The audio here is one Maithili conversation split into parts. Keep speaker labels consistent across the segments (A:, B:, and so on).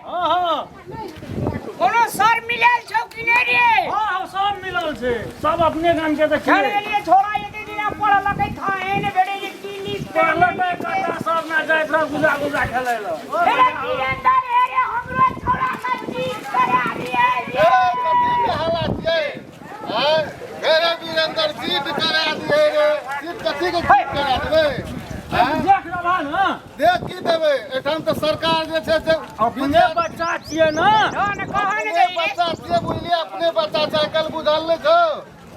A: हाँ हाँ।
B: कोनो सर मिलल छौ कि नहि रे?
A: हाँ हाँ, सब मिलल छै, सब अपने गाम के तऽ
B: चल
A: छियै।
B: गेलियै छोड़ा एते दिना पढ़लकै थाहे ने भेटै छै की नीक।
A: पढ़लकै कता, सब ना जाइत रह गुजा गुजा खेलै लए।
B: अरे वीरेंद्र, अरे हमरो छोड़ा के चीज करा दिए रे।
C: ए, कथी के हल्ला छियै? आँय, हे रे वीरेंद्र, सीट करा दिए रे। सीट कथी के सीट करा देबै? आँय?
A: देख लेबह ने।
C: देख की देबै? एठाम तऽ सरकार जे छै से
A: अपने बच्चा छियै ने।
B: धन कहन
C: अपने
B: गई रे।
C: बच्चा छियै, बुझलियै? अपने बच्चा छै। आइ काल्हि बुझल नहि छौ,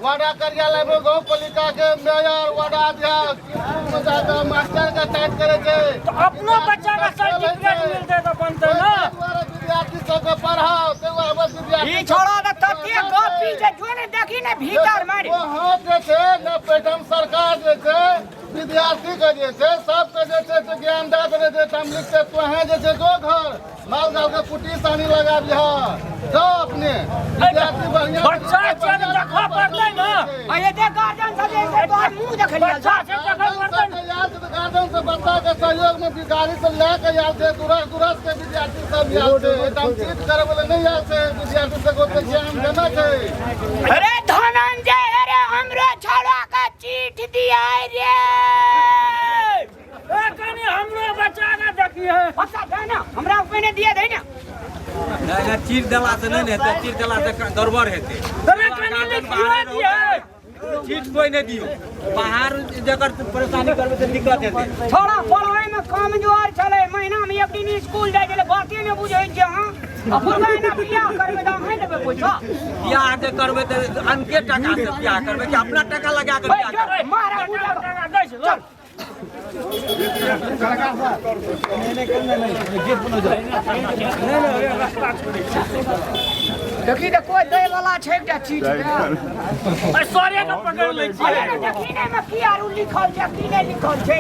C: वाडा कार्यालय में गाँव पालिका के मेयर, वाडा अध्यक्ष स्कूल में जाके मास्टर के टाइट करे छै।
A: तऽ अपनो बच्चा के सर्टिफिकेट मिलतै तऽ बनतै ने।
C: ताहि दुआरे विद्यार्थी सबके पढ़ाओ, ताहि दुआरे बस विद्यार्थी
B: ई छोड़ा तऽ तते गपी जे जो ने देखी ने भीतर मारी।
C: ओ हाथ जे छै ने, एहिठाम सरकार जे छै विद्यार्थी के जे छै सबके जे छै से ज्ञान दए देने छै। एहिठाम लिखते तोहें जे छै जो घर माल जाल के कुटी सानी लगा दिह, जाओ अपने विद्यार्थी बढ़िया।
A: बच्चा छियै तऽ देखऽ पड़तै ने।
B: आ एते गार्जियन सब जे छै तोहर मुँह देखलियै।
A: बच्चा छै, देखऽ पड़तै ने।
C: आयल छै तऽ गार्जियन से बच्चा के सहयोग में गाड़ी से लए के आयल छै। दूरस दूरस के विद्यार्थी सब आयल छै। एहिठाम चीट करबै लए नहि आयल छै। विद्यार्थी सबके ओते ज्ञान देना छै।
B: अरे धनंजय, अरे हमरो छोड़ा के चीठ दिया रे।
A: ए कनी हमरो बच्चा के देखिए।
B: बच्चा दे ना हमरा, पहिने दिया दे ना।
D: नहि नहि, चीर देला से नहि ने हेतै, चीर देला से गड़बड़ हेतै।
A: अरे कनी लिखियो दिए।
D: चीट कोइ नहि दियौ बाहर, जकर परेशानी करबै तऽ दिक्कत हेतै।
B: छोड़ा पढ़ाई में कमजोर छलै, महीना में एक दिन स्कूल जाइ छलै, बाते नहि बुझै छै। अहाँ आ फुरका एना बियाह करबै तऽ अहाँ देबै पैसा?
D: बियाह जे करबै तऽ अनके टका से बियाह करबै कि अपना टका लगा कऽ बियाह करबै?
B: मारा बुझा।
A: टका दै छै, चल।
B: देखी तऽ कोइ दै वाला छै एकटा चीज?
A: अरे सरे के पकड़ लै छियै।
B: अरे देखी ने एहिमे की आरू लिखल छै, की नहि लिखल छै।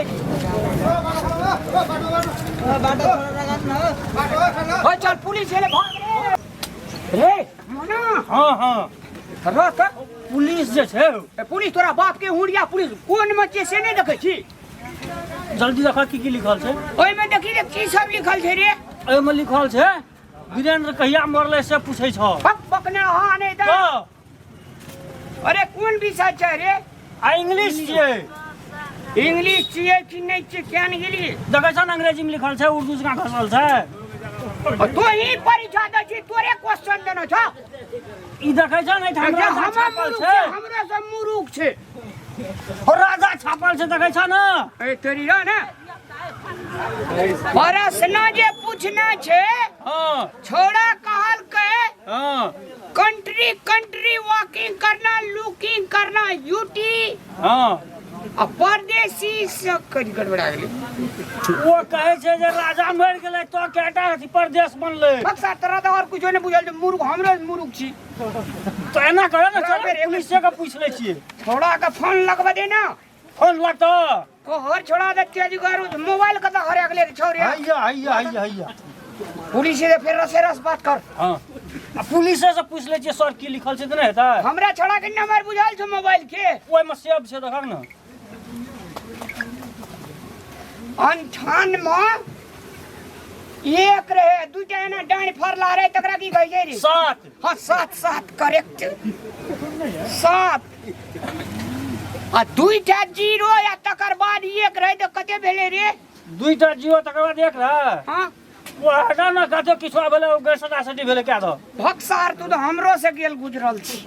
B: हो चल, पुलिस एलै, भाग रे। रे मोना।
A: हाँ हाँ।
B: रह तऽ।
A: पुलिस जे छै।
B: ए, पुलिस तोरा बाप के हुड़िया, पुलिस कोन मे छै से नहि देखै छी?
A: जल्दी देखा की की लिखल छै।
B: ओहिमे देखी रे, की सब लिखल छै रे?
A: एहिमे लिखल छै वीरेंद्र कहिया मरलै से पूछै छौ।
B: बक बकने हाँ नहि तऽ।
A: तऽ
B: अरे कोन विषय छै रे?
A: आ इंग्लिश छियै।
B: इंग्लिश छियै कि नहि छियै, किया नहि गेलियै?
A: देखै छ ने, अंग्रेजी में लिखल छै, उर्दू जकाँ घसल छै।
B: तो ही परीक्षा दै छी, तोरे क्वेश्चन देने छौ।
A: ई देखै छ ने, एहिठाम
B: जे
A: राजा
B: हमर
A: छापल
B: मुरुख
A: छै।
B: छै, हमरो सब मुरुख छै।
A: हो, राजा छापल छै, देखै छ ने?
B: ए तेरी रह ने, प्रश्न जे पूछना छै। छोड़ा कहलकै कंट्री कंट्री वॉकिंग करना, लुकिंग करना, यूटी आ परदेसी से करी गड़बड़ा गेलै।
A: ओ कहै छै जे राजा मरि गेलै तो केटा अथी परदेश बनलै।
B: बक्सा तोरा तऽ और कुछो नहि बुझल छै, मुरुख, हमरो मुरुख छी।
A: तऽ एना करे ने, चल
B: फेर
A: पुलिसे के पूछि लै छियै।
B: छोड़ा के फोन लगबा दे ना।
A: फोन लगतौ?
B: तोहर छोड़ा दे तेज करू, मोबाइल कतऽ हरा गेलै रे छौरे?
A: हैया हैया हैया हैया।
B: पुलिस से फेर रसे रस बात कर।
A: हाँ, आ पुलिसे से पूछि लै छियै सर, की लिखल छै तऽ नहि हेतै?
B: हमरा छोड़ा के नंबर बुझल छौ मोबाइल के?
A: ओहिमे सेव छै, देखक ने।
B: अंठान में एक रहे, दूटा एना डाँड़ फरला रहे, तकरा की कहै छै रे?
A: सात।
B: हाँ, सात सात, करेक्ट, सात। आ दुईटा जीरो आ तकर बाद एक रहे तऽ कते भेलै रे?
A: दुईटा जीरो तकर बाद एक रहे।
B: हाँ।
A: ओ हटा ने, कते किछु भेलै, ओ गैर सटा भेलै, कए दो।
B: भक्सार, तू तऽ हमरो से गेल गुजरल छी।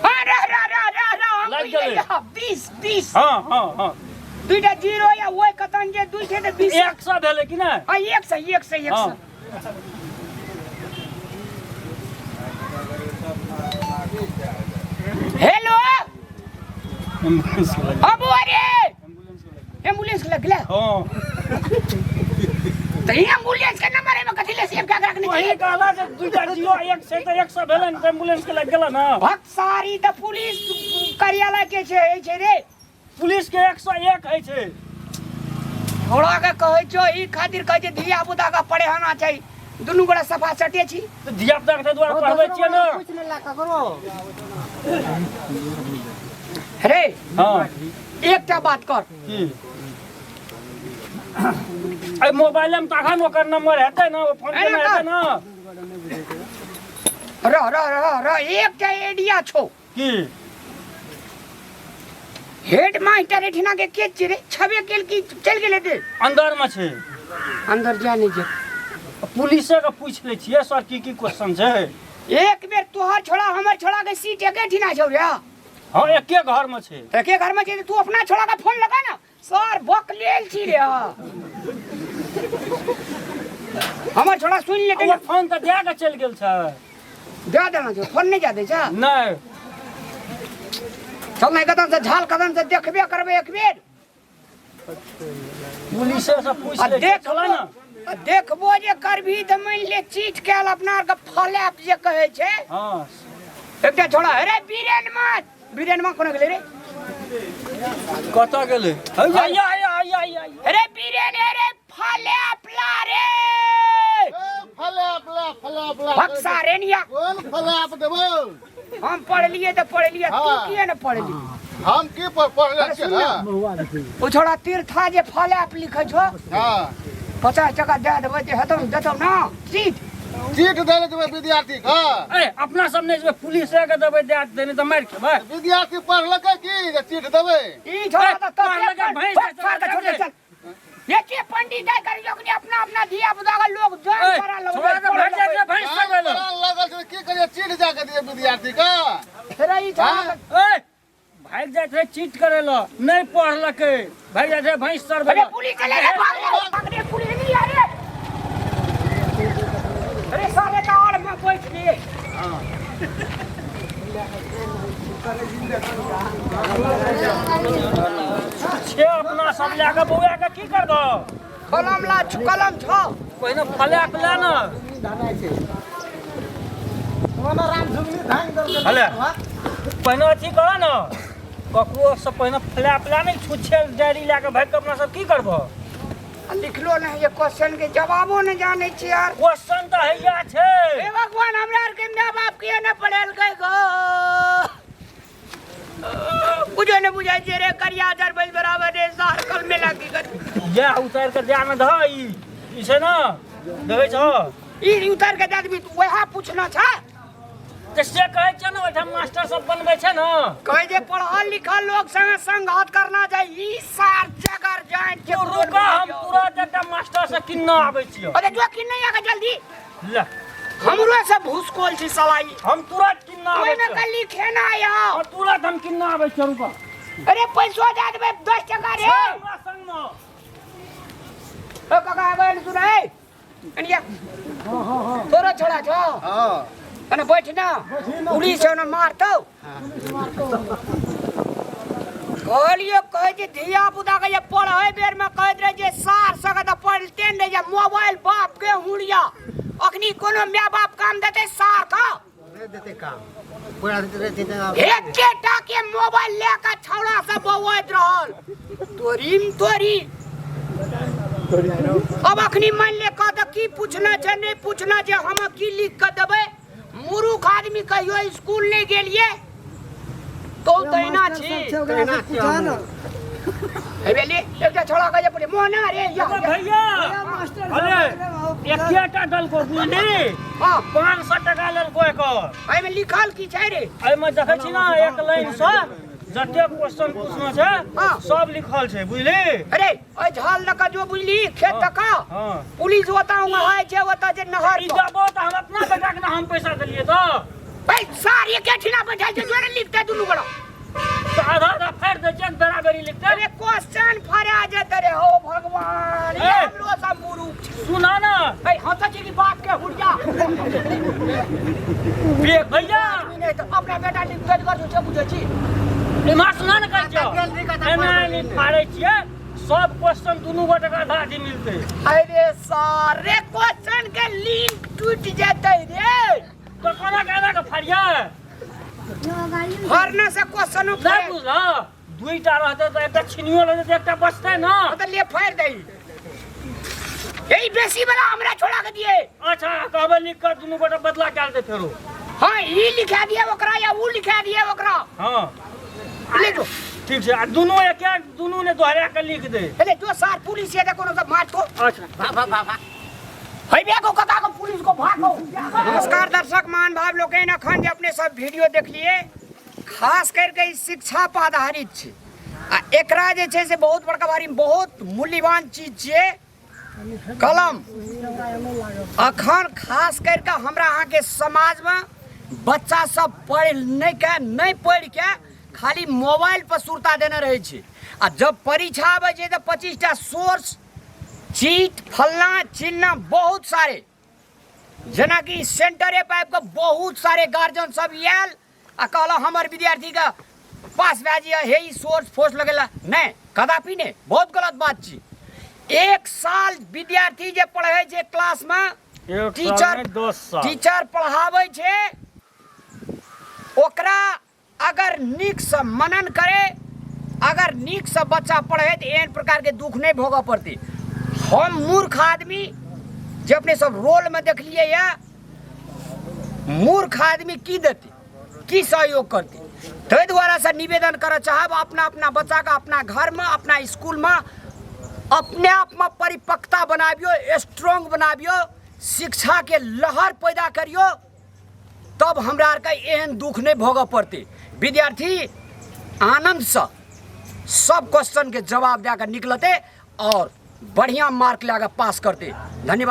B: हाँ, रह रह रह रह रह, हम
A: लागि
B: बुझि
A: गेलै।
B: गेलियै। 20 20।
A: हाँ हाँ हाँ।
B: दुईटा जीरो या ओहि कतन जे दुई छै तऽ 20।
A: 100 भेलै कि नहि?
B: हाँ, 100, 100, 100। हेलो।
A: एम्बुलेंस वाला।
B: हाँ बुआ रे, एम्बुलेंस लग गेलै?
A: हाँ।
B: तऽ एम्बुलेंस के नंबर एमे कथी ले सेव कए के रखने
A: वही
B: छी?
A: कहला जे दुईटा जीरो एक छै तऽ 100 भेलै ने, तऽ एम्बुलेंस के लागि गेल ने।
B: भक्सारी तऽ पुलिस कार्यालय के छै, होइ छै रे।
A: पुलिस के 101 होइ छै।
B: छोड़ा के कहै छौ, ई खातिर कहै छै धिया पुता के पढ़ेना छै। दुनू गोरा सफा चटे छी।
A: तऽ धिया पुता के दुआरे पढ़बै छियै ने।
B: रे।
A: हाँ।
B: एकटा बात कर।
A: की? एहि मोबाइल में तखन ओकर नंबर हेतै ने, ओ फोन केने हेतै ने।
B: रह रह रह रह, एकटा आइडिया छौ।
A: की?
B: हेड मास्टर एठिना के के छियै रे? छबे केल की चलि गेलै ते?
A: अंदर में छै।
B: अंदर जा नहि जे।
A: पुलिसे के पूछि लै छियै सर, की की क्वेश्चन छै।
B: एक बेर तोहर छोड़ा हमर छोड़ा के सीट एके ठिना छौ रे।
A: हाँ, एके घर में छै।
B: एके घर में छै तऽ तू अपना छोड़ा के फोन लगा ना सर, बक लेल छी रे। हमर छोड़ा सुनि लेतै
A: ने। फोन तऽ दए के चलि गेल छै।
B: दए देना छै फोन, नहि जा दै छै।
A: नहि।
B: चल नहि, कदम से झाल कदम से देखबे करबै एक बेर।
A: पुलिसे से पूछि
B: लै
A: छियै, चल ने।
B: आ देखबो जे करबही तऽ मानि ले चीट कयल अपना आरके फलैप जे कहै छै।
A: हाँ।
B: एकटा छोड़ा, अरे बीरेन माँ, बीरेन माँ कोना गेलै रे?
D: कतऽ गेलै?
A: हैया हैया हैया हैया।
B: अरे बीरेन, अरे फलैप ला रे।
C: फलाप ला, फलाप ला।
B: बक्सा रे निया।
C: कोन फलाप देबो?
B: हम पढ़लिए तऽ पढ़लिए, तू
C: हाँ।
B: किए ने पढ़ली?
C: हम की पर पढ़ले
B: अरे
C: छियै
B: सुन
C: ने?
B: ओ छोड़ा तीर्था जे फलैप लिखै छौ।
C: हाँ।
B: 50 टका दए देबै तऽ हेतौ, देतौ ना सीट?
C: चीट दै लए जेबै विद्यार्थी के।
A: अरे अपना सब नहि जेबै, पुलिसे के देबै दए देने तऽ मारि खेबै।
C: विद्यार्थी पढ़लकै की जे चीट देबै?
B: ई छोड़ा तऽ
A: पढ़लकै भैंस।
B: फाड़ के छोड़ दे, चल। ये के पंडित है कर लोग अपना अपना धिया पुता के लोग ज्वाइन करा लो।
A: छोड़ा के भागि जाइ छै भैंस
C: कान
A: सब एलो।
C: पढ़ल लगल छै, की करियै, चीट जाके दियै विद्यार्थी के?
B: रे ई छोड़ा तऽ
A: ए भागि जाइ छै चीट करे ल, नहि पढ़लकै, भागि जाइ छै भैंस चरबै
B: अरे
A: लए।
B: पुलिस चले रे, भाग रे, भाग रे, पुलिस नहीं आ रे। अरे सारे का आड़ में बैठ गए।
A: छे अपना सब लए कऽ बौआ के की करबो?
B: कलम ला, कलम छौ?
A: पहिने फलैप ले ने। हले पहिने अथी कर ने, ककरो से पहिने फलैप ले ने। छुच्छे डायरी लए कऽ भागि कऽ अपना सब की करबो?
B: आ लिखलो नहीं ये, क्वेश्चन के जवाबो नहीं जाने छी यार।
A: क्वेश्चन तऽ हैया छै।
B: हे भगवान, हमरा आर के माय बाप के न पढ़ेलकै गो, बुझे ने बुझाइ छै रे, करिया जर बैल बराबर रे सार कल में लागी कर।
A: इएह उतारि कऽ दए ने धऽ, ई ई छै ने, देखै छहो?
B: ई उतार के दे देबी तू, वएह पूछना छै।
A: तऽ से कहै छै ने, ओहिठाम मास्टर सब बनबै छै ने।
B: कहै जे पढ़ल लिखल लोग संगे संघात करना चाही, ई सार जगर जान के।
A: तू रुक, हम तुरंत एकटा मास्टर से किन्ना आबै छियौ।
B: अरे जो कि नहीं आके जल्दी।
A: ले।
B: हमरो से भूसकोल छी सलाई।
A: हम तुरंत किन्ना आबै
B: ओहिमे
A: छियौ।
B: के लिखे ना आयो।
A: हम तुरंत हम किन्ना आबै छियौ, रुक।
B: अरे पैसो दे देबै 10 टका रे।
A: हमरा संगमे।
B: ओ काका, आबै ने, सुन, ए कनिया तोरो छोड़ा छौ।
C: हाँ।
B: कने बैठ ना, पुलिस छौ ने, मारतौ। कहलियो, कहै छै धिया पुता के जे पढ़ै बेर में कहैत रहे जे सार सके तऽ पढ़ते ने रहे जे मोबाइल बाप के हुड़िया। अखनी कोनो माय बाप काम देतै सार का?
E: देते काम पूरा देते तऽ।
B: एकेटा के मोबाइल ले के छौड़ा सब बौआइत रहल तोरीम तोरी। अब अखनी मान ले कह तऽ की पूछना छै, नहि पूछना छै, हम की लिख के देबै? मूर्ख आदमी, कहियो स्कूल नहि गेलियै तो तहिना छी। हे बेली, एकटा छोड़ा के जे पड़े मोहना रे या।
A: अरे भैया, अरे एकेटा देलको, बुझली?
B: हां।
A: 500 टका लेलको एकर।
B: एहिमे लिखल की छै रे?
A: एहिमे देखै छी ने, एक लाइन सँ जते क्वेश्चन पूछना छै सब लिखल छै, बुझली?
B: अरे ओहि झाल लऽ कऽ जो, बुझली, खेत तक। पुलिस ओतऽ है छै, ओतऽ जे नहर
A: ई
B: पर।
A: देबो तऽ हम अपना बेटा के ने हम पैसा देलियै तऽ।
B: भाई सार एके ठिना बैठल छै, जोरे लिखते दुनू गोरा।
A: तऽ आधा आधा फाड़ि दै छियै ने, बराबरी लिखते।
B: अरे क्वेश्चन फरा जेतै रे, हो भगवान।
A: ए!
B: हमरो सब मूर्ख छी।
A: सुना ना।
B: भाई हंसै छी कि बाप के हुड़िया?
A: भैया।
B: आदमी नहि तऽ अपना बेटा लिखते कर छै, बुझै छी?
A: इम्हर सुना ने, कहै छियौ एना नहि फाड़ै छियै, सब क्वेश्चन दुनू गोटे के आधा आधी मिलतै।
B: अरे सारे क्वेश्चन के लिंक टूट जेतै रे।
A: तऽ कोना के एना के फाड़ियै?
B: फरना से क्वेश्चन।
A: नहि बुझलह, दुईटा रहतै तऽ एकटा छिनियो लेतै तऽ एकटा बचतै ने।
B: तऽ ले, फाड़ि दही। यही बेसी वाला हमरा छोड़ा के दिए।
A: अच्छा, कहबै लिख कऽ दुनू गोटे बदला कए लेतै फेरो।
B: हाँ, ई लिखा दिए ओकरा या ऊ लिखा दिए ओकरा।
A: हाँ।
B: ले जो।
A: ठीक छै। आ दुनू एके दुनू ने दोहरा के लिख दे।
B: अरे जो सार पुलिस ये कोनो सब मार तो।
A: अच्छा।
B: भा भा भा भा हैबे को कका को पुलिस को भागो। नमस्कार दर्शक मान भाव लोकनि, अखन जे अपने सब वीडियो देखलिए खास करके ई शिक्षा पर आधारित छै आ एकरा जे छै से बहुत बड़का भारी बहुत मूल्यवान चीज छियै कलम। अखन खास करके हमरा अहाँके समाजमे बच्चा सब पढ़ नहि के नहि पढ़ि के खाली मोबाइल पर सुरता देने रहै छै आ जब परीक्षा आबै छै तऽ 25 टा सोर्स चीट फलना चिलना बहुत सारे, जेनाकि सेंटरे पर आबि कऽ बहुत सारे गार्जियन सब आयल आ कहलक हमर विद्यार्थीके पास भए जाइए, हे ई सोर्स फोर्स लगेला नहि, कदापि नहि, बहुत गलत बात छी। 1 साल विद्यार्थी जे पढ़ै छै क्लासमे, टीचर
A: 10 साल
B: टीचर पढ़ाबै छै, ओकरा अगर नीकसँ मनन करे, अगर नीकसँ बच्चा पढ़े तऽ एहन प्रकारके दुख नहि भोगऽ पड़तै। हम मूर्ख आदमी जे अपने सब रोलमे देखलियै यऽ, मूर्ख आदमी की देतै, की सहयोग करतै? ताहि दुआरेसँ निवेदन करऽ चाहब, अपना अपना बच्चाके अपना घरमे अपना इसकुलमे अपने आपमे परिपक्वता बनाबियौ, स्ट्रॉन्ग बनाबियौ, शिक्षाके लहर पैदा करियौ, तब हमरा आरके एहन दुख नहि भोगऽ पड़तै। विद्यार्थी आनन्दसँ सब क्वेश्चनके जवाब दए कऽ निकलतै और बढ़िआँ मार्क लए कऽ पास करतै। धन्यवाद।